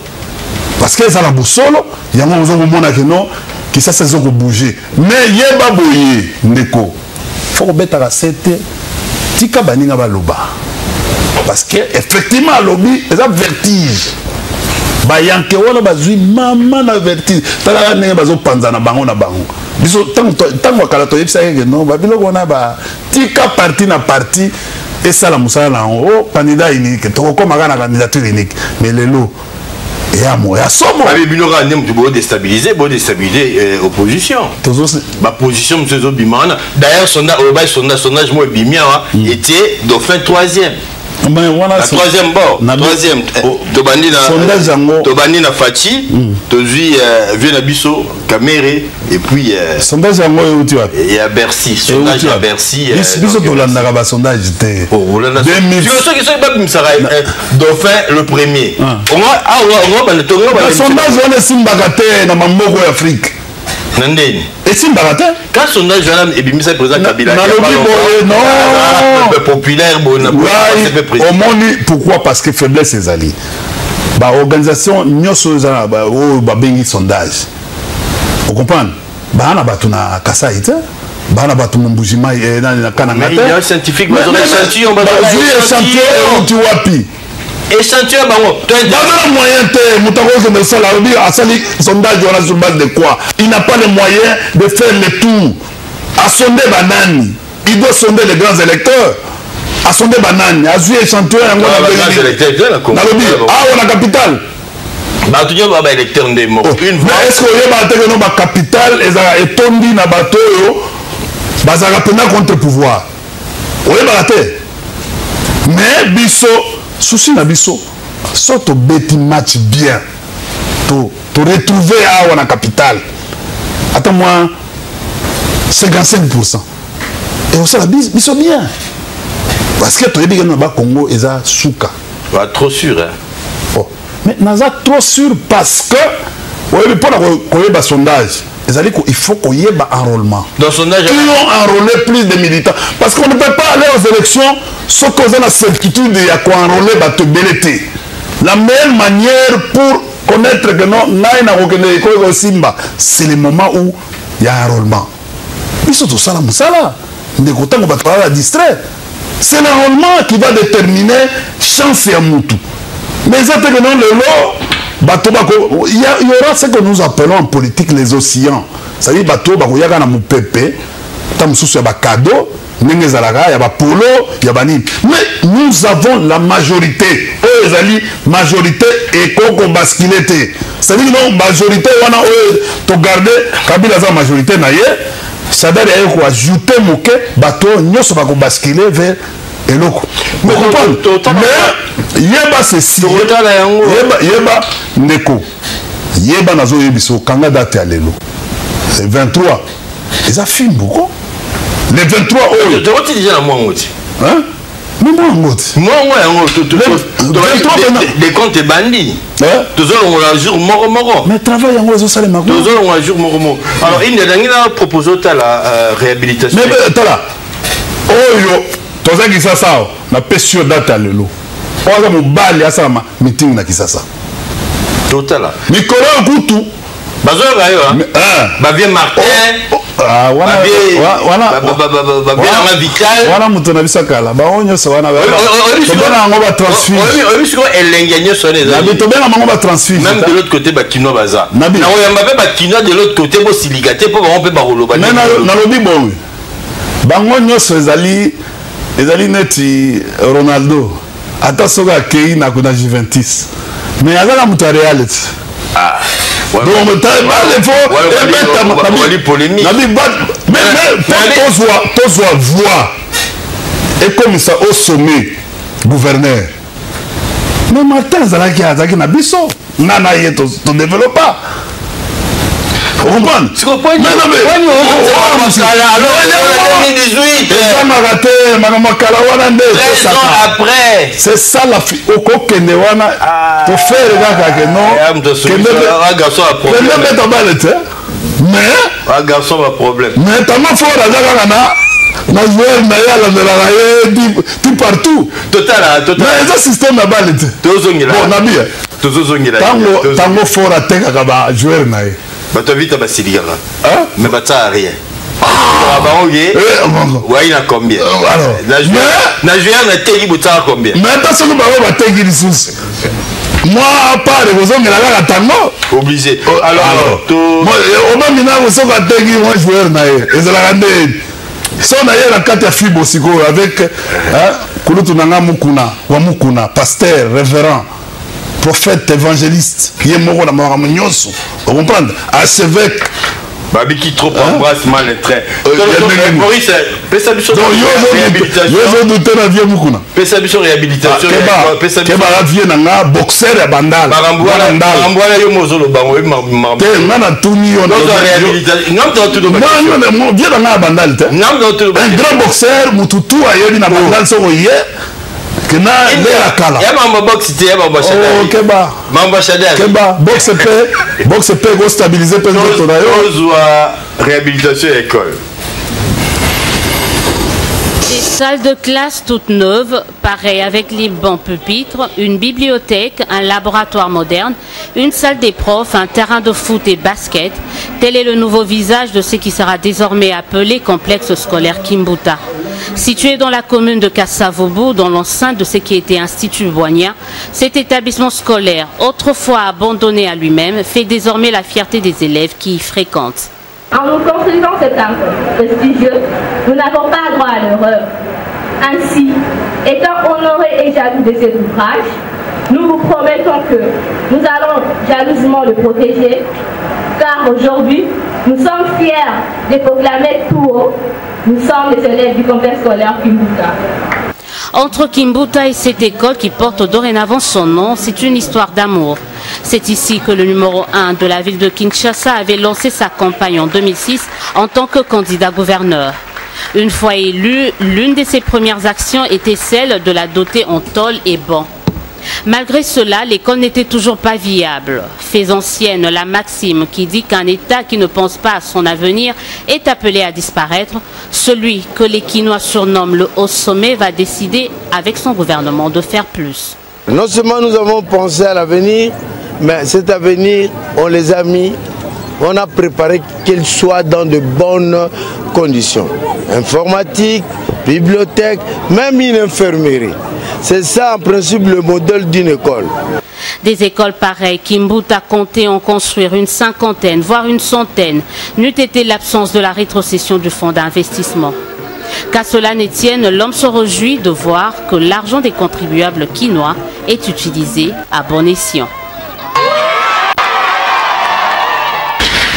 parce que eza na bosolo yango. Oza komona ke non, Kinshasa eza kobouge. Mais yeba boye, ndeko, fo kobetaka se te, tika baninga baloba, parce que effectivement alobi eza vertige. Bayanke wana bazwi mama na vertige, talaka ndenge bazopanzana bango na bango. Biso ntango ya kala toyebisaki ke non, babiloko wana batika parti na parti esala mosala na yango. O candidat unique, tokokóma kaka na candidature unique. Mais lelo eya mo ya somo. Babi bino kaka nde moto bodéstabiliser opposition, baposition mosusu ezobima wana. D'ailleurs sondage oyo bai sondage mo ebimi awa, etie dauphin troisième. Wana la troisième bord, troisième. Tobandi na sondage yango. Tobandi na Fatshi, tozwi vieux na biso Kamerhe et puis Sondage yango euti wapi? Ya Bercy, sondage ya Bercy. Biso tolandaka basondage te. Soki babimisaka dauphin le premier, Sondage wana esimbaka te na bamboka ya Afrique. Na ndeni? Esimbaka te. Ka sondage wana ebimisa président Kabila. Nalobi boye, non. Populaire. Omoni pourquoi? Parce que faiblesse ezali baorganisation nyonso eza oyo babengi sondage. Ocomprendre, baa na bato na Kasai te, baa na bato Mbujimayi, na Kananga te. Bazwi échantillon euti wapi? Échantillon bango. Baza na moyen te. Moto akokende kosala, alobi asali sondage wana sur base de quoi? Il n'a pas les moyens de faire le tour. Asonde banani? Il doit sonder les grands électeurs. Asonde banani? Azwi échantillon yango? Nalobi awa na capitale. Bato nyonso ba baélecteur nde moko. Une voix. Est ce que oyeba te keno bacapitale ezalaka etondi na bato oyo bazalaka mpenza contre pouvoir? Oyebaka te. Mais biso, souci na biso, so tobeti match bien, to retrouve awa na capitale ata mwa 55, ekosala biso bien, parce que toyebi keno na Bakongo eza suka. Ba trop sûr, hein? Oh. Mais naza trop sûr parce que oyebi, mpona koyeba sondage ezali, il faut koyeba enrôlement. Dans sondage Qui ont enrôlé plus de militants, parce qu'on ne peut pas aller aux élections soki oza na certitude ya koenrôler bato ebele te. La meilleure manière pour connaître que non, ngai nakokende, ekoki kosimba, c'est le moment où il y a enrôlement. Biso tosala mosala, ndeko. Ntango bato bazala distrait, c'est l'enrôlement qui va déterminer chance ya mutu. Mais eza te que non, lelo bato bako, il y aura ce que nous appelons en politique les oscillants, c'est-à-dire bato oyo bakoyaka na mopepe, ta mosusu ya bacadeau, ndenge ezalaka ya bapolo, ya banini. Mais nous avons la majorité oyo ezali majorité ekoki kobascule te. C'est-à-dire non, majorité wana oyo togarde, Kabila aza majorité na ye, Shadary aye koajoute moke, bato oyo nyonso bakobascule vers eloko. Mais comprendre, mais yeba ceci, yeba, yeba ndeko, yeba, nazoyebisa, okanga date ya lelo, 23, eza fimbu ko. Le 23 oyo. Tokoti déjà na mwango ti. Hein? Mais mwango ti. Mwango yango décompte ebandi. Tozolongola jour moko moko. Mais travail yango ezosalema kuna. Tozolongola jour moko moko. Alors inde nangi na propose otala euh, réhabilitation. Mais tala oyo toza Kisasa awa napesi yo date ya lelo. Oyo aza mobali asalama meeting na Kisasa. Totala. Mikolo oyo kutu bazoyoka yo bavie martin oh, oh, ah, wana vital wana moto na biso kala bango nyonso wana tobenga yango batransfuge sikoyo elengi ya nyonso wana ezali tobenga bango batransfuge même de l'autre côté bakinois baza nakoyamba mpe bakinois de l'autre côté bosilika te mpo bango mpe bakoloba nalobi boye bango nyonso ezali ezali neti ronaldo ata soki akei na na Juventus mais aza na moto ya Real ti ah. donc bale fo ebetama nabi mais tozwa tozwa voix ekomisa au sommet gouverneur mais Martin azalaki azalaki na biso nga na ye todevelopa comprendre ezangaka te makambo ya kala wana nde c'est ça la okokende wana ah. tofere kaka ke non kende beta bale te mais mais tango fort aza kaka na na joueur na ye alandelaka ye ti partout mais eza système ya bale te bon nabi tozozongela tango tango fort atekaka ba joueur na ye bato ya vita basilikaka mais batsala rien ah. bango ke eh, wayi na combien euh, na joueur nateki botsala combien mais ata soki bango bateki lisusu mwa part ekozongela kaka tango obligé oh, alors eh, obamina soki ateki mwa joueur na ye ezalaka nde so na ye na kati ya fibo sikoyo avec kulutu na nga mukuna wa mukuna pasteur révérend prophète évangéliste ye moko na makambo nyonso ocomprendre archevêque babiki trop embrasse mal le train euh, Maurice pesa biso réhabilitation yo zo douter na vieux mukuna pesa biso réhabilitation ah, keba keba la vieux na nga boxeur ya bandala makambo wana yo mozo loba ngo te nga na tuni yo na réhabilitation nga mto tuno non vieux na nga ya bandal te un grand boxeur mutu tout ayebi na bandal soko ye kena nde ya kala ya mambo boxe te ya mambo shadari oh keba mambo shadari keba boxe pe boxe pe ko stabiliser pe nzoto na yo ozwa réhabilitation ya école Des salles de classe toutes neuves, pareil avec les bancs pupitres, une bibliothèque, un laboratoire moderne, une salle des profs, un terrain de foot et basket. Tel est le nouveau visage de ce qui sera désormais appelé complexe scolaire Kimbuta. Situé dans la commune de Kassavobo, dans l'enceinte de ce qui était Institut Boigna, cet établissement scolaire, autrefois abandonné à lui-même, fait désormais la fierté des élèves qui y fréquentent. En nous construisant cet arbre prestigieux, nous n'avons pas droit à l'erreur. Ainsi, étant honorés et jaloux de cet ouvrage, nous vous promettons que nous allons jalousement le protéger, car aujourd'hui, nous sommes fiers de proclamer tout haut, nous sommes les élèves du complexe scolaire Kimbuta. Entre Kimbuta et cette école qui porte dorénavant son nom, c'est une histoire d'amour. C'est ici que le numéro 1 de la ville de Kinshasa avait lancé sa campagne en 2006 en tant que candidat gouverneur. Une fois élu, l'une de ses premières actions était celle de la doter en tôle et bancs. Malgré cela, l'école n'était toujours pas viable. Faisant sienne la maxime qui dit qu'un État qui ne pense pas à son avenir est appelé à disparaître, celui que les Quinois surnomment le haut sommet va décider avec son gouvernement de faire plus. Non seulement nous avons pensé à l'avenir, mais cet avenir, on les a mis, on a préparé qu'il soit dans de bonnes conditions. Informatique, bibliothèque, même une infirmerie. C'est ça en principe le modèle d'une école. Des écoles pareilles, Kimbuta comptait en construire une cinquantaine, voire une centaine, n'eût été l'absence de la rétrocession du fonds d'investissement. Qu'à cela ne tienne, l'homme se réjouit de voir que l'argent des contribuables quinois est utilisé à bon escient.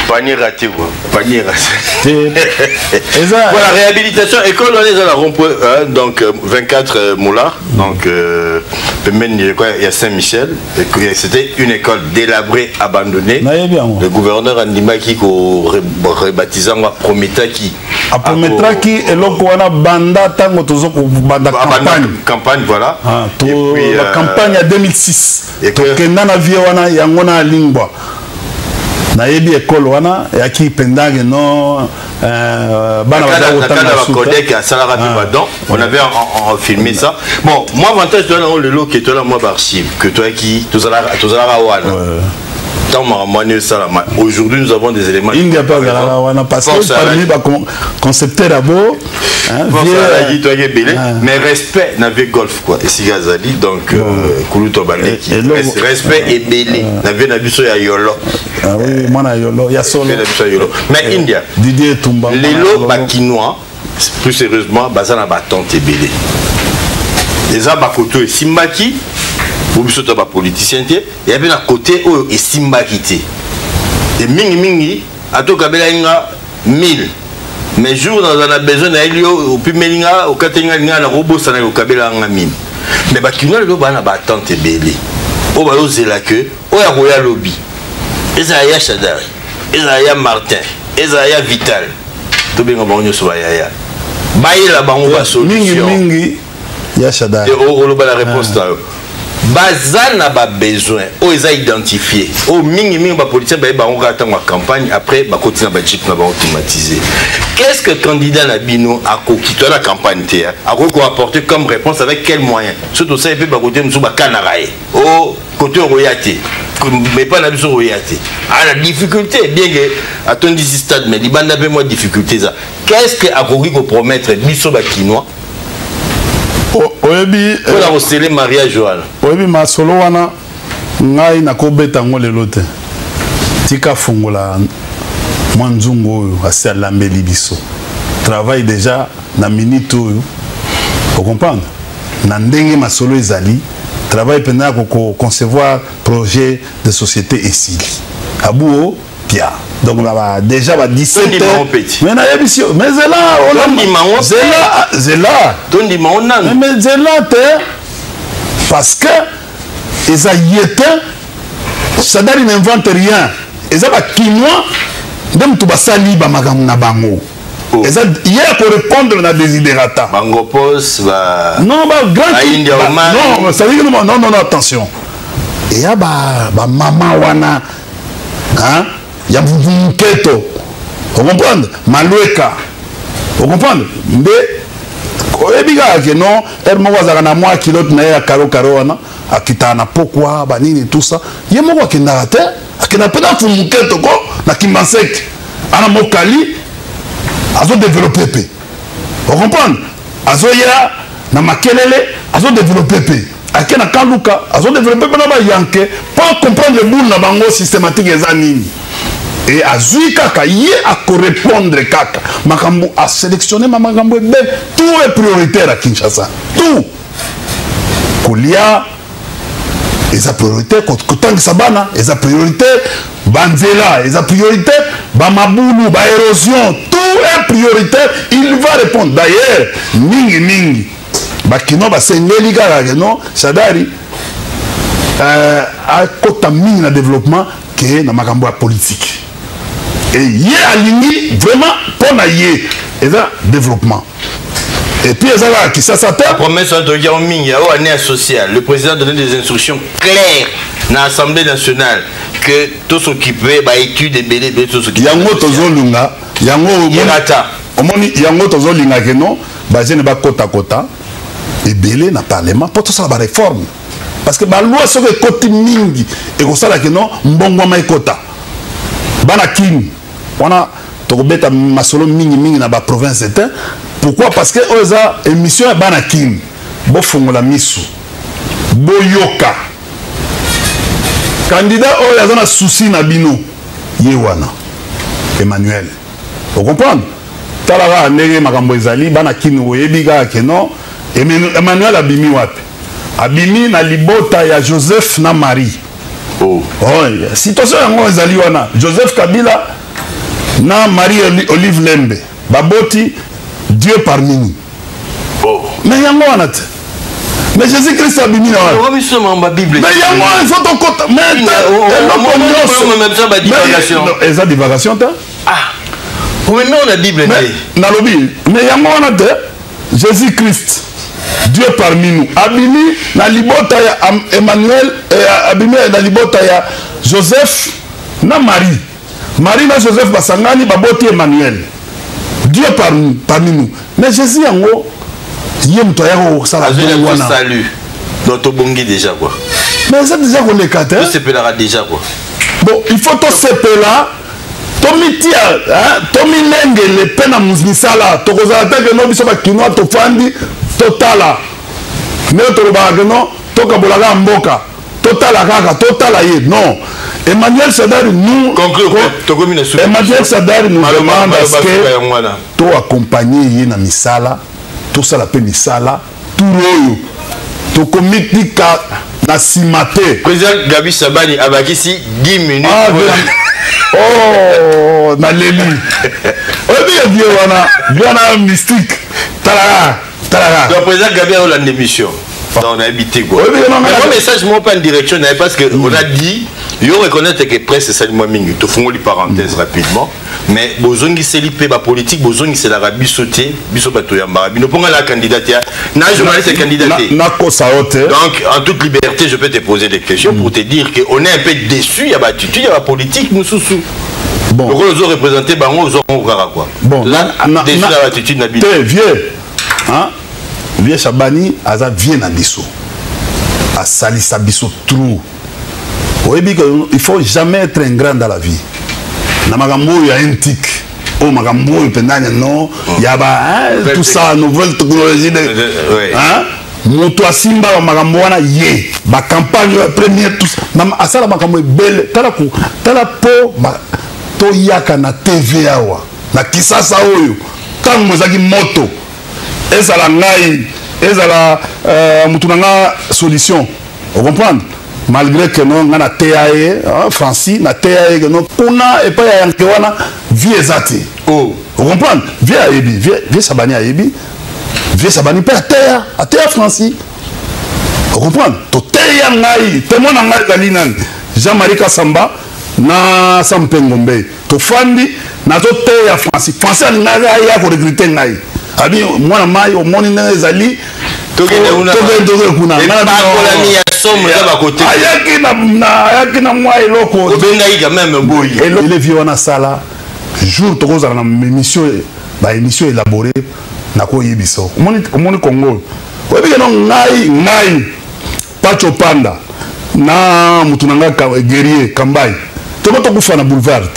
Panier raté quoi. Panier raté. Eza Voilà, réhabilitation, école wana eza na rond-point, hein, donc 24 Moulard, donc pembeni quoi, il y a Saint-Michel, et puis, c'était une école délabrée, abandonnée. Nayebi yango. Le gouverneur andimaki ko rebaptiser yango, aprometaki. Aprometaki eloko wana banda ntango tozo kobanda Banda campagne. Campagne, voilà. Ah, to, Et puis, la campagne ya 2006. Et que Tokenda na vie wana yango na lingwa. Nayebi école wana eyaki mpenza no bana baza Na kotanga kanda suta. bakodek asalaka mpe Ah. badon, on avait en filmé ça. Bon, moi, avantage toza nango lelo ke toza na mwa baarchive que toyaki, tozalaka wana ntango makambo wana esalama. Aujourd'hui, nous avons des éléments. India mpe azalaka wana parce que Force à parmi baconcepteur ya bo, hein, Force vieux, alaki, toyaki ebele. Ah. Mais respect na vie golf quoi, esika azali, donc kulutu baleki, respect ebele na vie na biso ya yolo. Ah oui, mwana yolo ya solo. Vie na biso ya yolo. Mais India, Didier Tumba, mwana lelo yolo. Bakinois, plus sérieusement, baza na batante ebele. Eza bakote oyo esimbaki po biso to bapoliticien te, eya mpe na kote oyo esimbaki te. E mingimingi ata okabelaki nga 1000, mais jour naza na besoin nayeli yo, opimeli nga, okateli nga linga, nakobosana okabela nga 1000. Mais bakinois lelo baa na batante ebele oyo bazozela ke oyo akoya lobi, ezala ya Shadari, ezala ya Martin, ezala ya Vital, tobenga bango nyonso bayaya, bayela bango Mingi basolution. Mingi ya Shadari. Te, oloba la réponse na yo. Baza na babesoin oyo eza identifié, oyo mingimingi bapoliticien baye bango kaka ntango ya campagne, après bakoti na bajeep na bango climatisé. Qu'est-ce que candidat na bino akoki, toya na campagne te, hein, akoki koapporter comme réponse? Avec quel moyen? So tosali mpe bakote mosusu bakanaka ye o kote okoya te, mais pas na biso okoya te, aa na difficulté, bien que atondisi stade, mais libanda mpe mwa difficulté eza. Qu'est-ce que akoki kopromettre biso bakinois Oyebi mpona kosele mariage wana? Oyebi masolo wana, ngai nakobeta yango lelo te. Tika fungola mwa nzungu oyo asi alambeli biso travail déjà na minute oyo. Ocomprendre na ndenge masolo ezali, travail mpenza ya koconcevoir projet de société esili abuo pia. Donc na ba déjà ba 17 Tondima heures. petit. Mais nayebisi yo, mais zela. Tondima ngo pe. Zela, zela. Tondima ngo nanu. Mais zela te, parce que eza ye te. Shadari n'invente rien. Eza bakinois nde moto basali bamakambo na bango. Oh. Eza ye ya korépondre na desiderata. Bangopos ba Non, ba grand Ba India Omar. Non, ça veut dire, non, non, non, attention, eya ba bamama wana, hein, ya mketo, ocomprendre, malweka, ocomprendre nde oyebi kaka ke non, heure moko azalaka na mwa kilote na ye ya karo karo wana, akitaka na pokwa banini, tout ça. Ye moko akendaka te, akendaka mpe na Fumuketo ko na Kimbanseke ana mokali, azodéveloppe mpe, ocomprendre, azoya na makelele, azodéveloppe mpe, ake na Kaluka, azodéveloppe mpe na bayanke mpo comprendre boule na bango systématique eza nini. E azwi kaka ye akorépondre kaka makambo asélectionne, ma makambo ebele. Tout est prioritaire à Kinshasa, tout. Kolia eza prioritaire, kotangisa bana eza prioritaire, banzela eza prioritaire, bamabulu, baérosion, tout est prioritaire. Il va répondre. D'ailleurs, mingi mingi bakino basengeli kaka ke non, Shadari akota mingi na développement ke na makambo ya politique. E ye alingi vraiment, mpo na ye eza développement. Et puis eza kaka Kisasa te. La promesse entre yango mingi oyo année sociale, le président donnait des instructions claires na Assemblée nationale que tos'occupe baétude ebele ebele, tos'occupe. Yango tozolinga yango. Yerata. Omoni, yango tozolinga ke non, bajeune bakotakota ebele na parlement mpo tosala baréforme, parce que baloi soki ekoti mingi, ekosala ke non, mbongwama ekota. Bana Kini wana, tokobeta masolo mingimingi na baprovince te. Pourquoi? Parce que oyo eza émission ya bana Kini. Bofongola misu, boyoka candidat oyo aza na souci na bino, ye wana Emmanuel. Ocomprendre, tala kaka ndenge makambo ezali. Bana Kini, oyebi kaka ke non, Emmanuel abimi wapi? Abimi na libota ya Joseph na Marie. Oh. Oh, situation yango ezali wana. Joseph Kabila. Na Marie Olive Lembe baboti Dieu parmi nous. Oh. Mais yango wana te. Mais Jésus Christ abimi na wana. Okomi biso makambo ya Bible. Mais yango wana il faut tokota. Mais eloko nyonso. Eza divagation te. Ah. Omemi na Bible te. Nalobi, mais yango wana te. Jésus Christ Dieu parmi nous abimi na libota ya Emmanuel eh, abimi na libota ya Joseph na Marie. Marie na Joseph basangani baboti Emmanuel. Dieu parmi, parmi nous. Mais Jésus yango ye moto ayaka kosala bongo wana. Salut. Donc tobongi déjà quoi. Mais eza déjà koleka te. Tosepelaka déjà quoi. Bon, il faut tosepela tomitia tomilengele mpe na misala tokozala te keno biso bakinois tofandi totala ndenge tolobaka keno tokabolaka mboka totala kaka totala ye non. Emmanuel Sadari nous Emmanuel Sadari nous demande à ce que to accompagner ye na misala, tosala mpe misala tour oyo tokomitika na nsima te. Président Gabi Sabani abakisi 10 minutes. Ah, oh, naleli oyebi ye vie wana, vie wana mystique, talaka talaka. Donc président Gabi aolanda émission, donc on a habité quoi. Oui, mais non, mais message moi pas en direction parce que on a dit yo reconnaître que presse esali mwa mingi, tofungoli parenthèse rapidement, mais bozongiseli mpe bapolitique, bozongiselaka biso te, biso bato yambaka bino mpo nga na candidat ya na journaliste candidat te. Nakosa yo te. Donc en toute liberté je peux te poser des questions pour te dire que on est un peu déçu ya battitude ya bapolitique mosusu. Bon, lokola ozo représenter bango, ozongo kaka quoi. Bon, déçu na battitude na bino. Te vieux, hein, vieux Chabani aza vieux na biso, asalisa biso trop. Oyebi que il faut jamais être ingrat dans la vie. Na makambo oyo ya intique, oyo makambo oyo mpenza no ya ba hein, tout ça, nouvelle technologie de, hein, moto asimba ba makambo wana ye bacampagne oyo ya première tout ça asala makambo ebele. Tala ku tala po toyaka na TV awa na Kisasa oyo ntango ezalaki moto, ezala ngai, ezala motu na nga solution, ocomprendre, malgré que no nga na teya ye Francis, na teya ye que no kuna epai ya yanke wana vie eza te. Oh. Ocomprendre, vie ayebi, vie Sabani ayebi, vie Sabani mpe ateya, ateya Francis, ocomprendre. Toteya ngai, témoin na ngai ezali nani, Jean-Marie Kasamba na Sampe Ngombe. Tofandi, nazoteya Francis. Francis alingaki aya korecruter ngai, abi mwana mai omoni ndenge ezali. Tokende kuna. Tokende kuna. Epakolami ya somo eza bakote. Ayaki na mwa eloko. Obengaki quand même boyi. Elevi wana asala jour tokozala na émission, baémission élaboré, nakoyebisa. Omoni Congo, oyebi keno ngai Pacho Panda na motu na ngai guerrier Kambai toko tokufa na boulevard.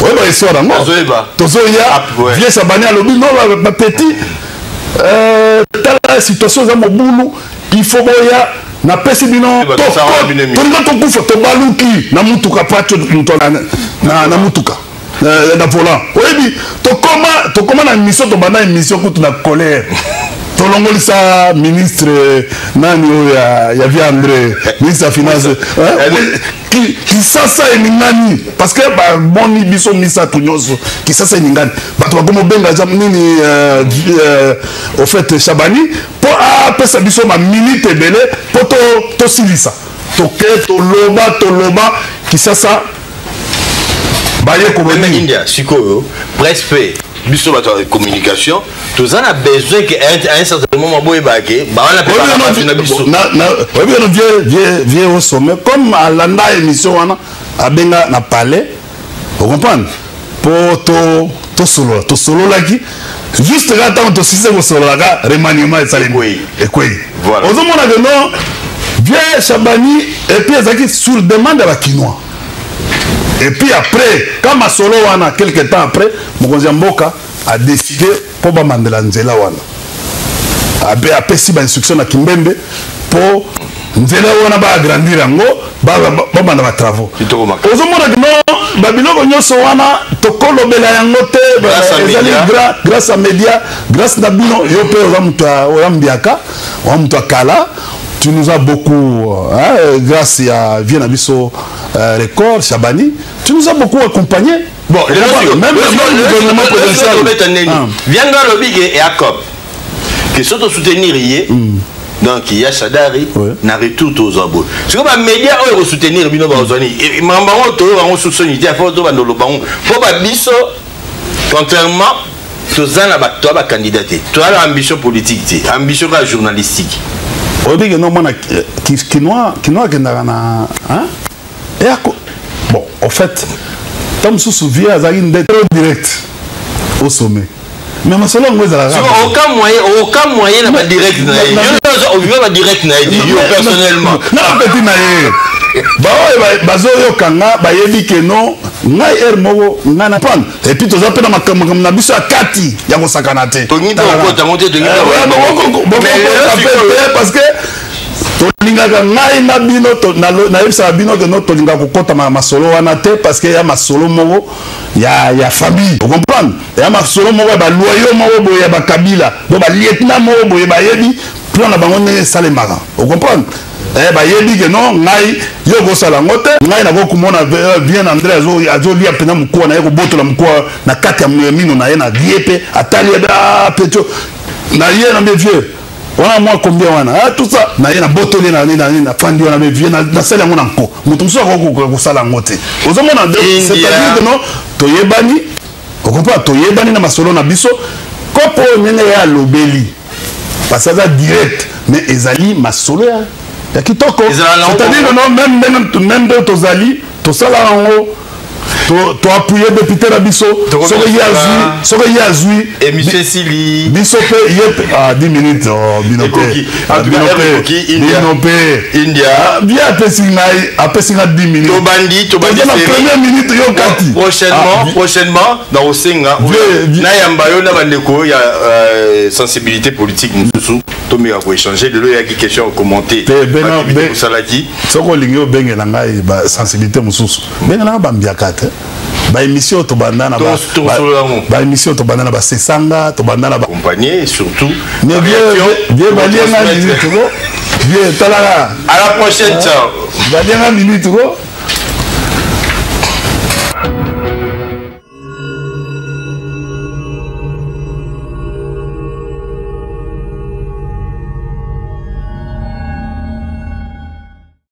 Oyeba histoire yango. Tozoya, vieux Sabani alobi no bapetit, tala situation eza mobulu, il faut boya, napesi bino. Tolinga tokufa, tobaluki na mutuka, Pacho moto na mutuka na volant. Oyebi tokoma na émission, tobanda émission kutu na colère, tolongolisa ministre nani oyo ya vie André, ministre ya finance. Kisasa eningani parce que bamoni biso misato nyonso. Kisasa eningani, bato bakoma obenga nini, au fait Chabani mpo apesa biso baminute ebele mpo tosilisa. Toke toloba, toloba, Kisasa baye. Kolobi India sikoyo presse mpe biso bato ya communication toza na besoin ke à un certain moment boyebaka ke bawana mpe bato na biso. Oyebi keno vieux au sommet comme alanda émission wana, abenga na palais, ocomprendre, mpo tosolola. Tosololaki juste kaka ntango tosilise kosololaka, remaniement esalemi, ekwei. Ozomona ke non, vieux Chabani, et puis ezalaki sur demande ya bakinois. Et puis après ka masolo wana, quelque temps après, mokonzi ya mboka adécidé mpo bamandela nzela wana. Ape apesi bainstruction na Kimbembe mpo nzela wana baagrandir yango, babanda batravaux. Ozomona ke non, babiloko nyonso wana tokolobela yango te, ezali grâce à média, grâce na bino. Yo mpe oza moto oya mbiaka, oza moto ya kala, tu nous as beaucoup hein, grâce ya vieux na biso record Chabani, tu nous as beaucoup accompagné. Bon, même le gouvernement provincial vianga alobi ke eya cop ke so tosoutenir ye, donc ya Shadari na retour tozwa boye. Sikoyo bamédia oyo ekosoutenir bino bazwa nini? Makambo yango toyoka yango susoni te, afo tobanda oloba yango mpo babiso, contrairement toza na bato ya bacandidat te, toza na ambition politique te, ambition kaka journalistique. Oyebi ke no mwana kinois, kinois akendaka na eyako. Bon, en fait, ntango mosusu vie azalaki nde trop direct au sommet, mais masolo yango ezalaka. Aucun moyen, aucun moyen na badirect na ye. Yo oviva badirect na ye te, yo personnellement? Na bapeti na ye, baoyo bazoyoka nga bayebi ke no ngai ere moko ngai na prendre. Et puis toza mpe na makambo na biso ya kati ya kosakana te. Tolingi mpe kokota yango te, tolingi. Parce que tolingaka ngai na bino, nayebisaka bino ke no tolingaka kokɔta masolo wana te, parce que ya masolo moko ya famille, ocomprendre, ya masolo moko ya baloyo moko boye ya bakabila. Donc balieutenant moko boye bayebi plan na bango ndenge esalemaka, ocomprendre. Bayebi ke non, ngai yo kosala yango te. Ngai nakokomona bien André azolia mpena mokuwa na ye, kobotola mokuwa na kati ya mino na ye na lie mpe atali ye petio na ye na mbe vieux wana mwa combien wana, ah, tout ça na ye nabotoli ye na nafandi wana. Mais vieux, nasali yango na nko, moto mosusu akoki kosala yango te. Ozomona, c'est-à-dire que non, toyebani, okomprendre, toyebani na masolo na biso. Kopo oyo ndenge ye alobeli, parce que aza direct, mais ezali masolo ya kitoko. C'est-à-dire que non, même ndenge même nde tozali tosala yango, toappuye député na biso. Soki ye azwi, soki ye azwi Émission esili. Biso mpe ye mpe, ah, 10 minutes, oh, bino mpe, bino mpe, bino mpe. India. Bien, apesi ngai, apesi ngai 10 minutes. Tobandi, tobandi. Na première minute yo kati. Prochainement, prochainement na kosenga nayamba yo na bandeko ya sensibilité politique mosusu, tomeka koéchange. Lelo eyaki question ya commenter osalaki. Soki olingi obengela ngai basensibilité mosusu, bengela nga bambiaka te. Baémission oyo tobanda na baémission, tobanda na basesanga, tobanda na accompagner surtout. Mais bien, balienga minute ko, bien talaka. À la prochaine, ciao. Balienga minute ko.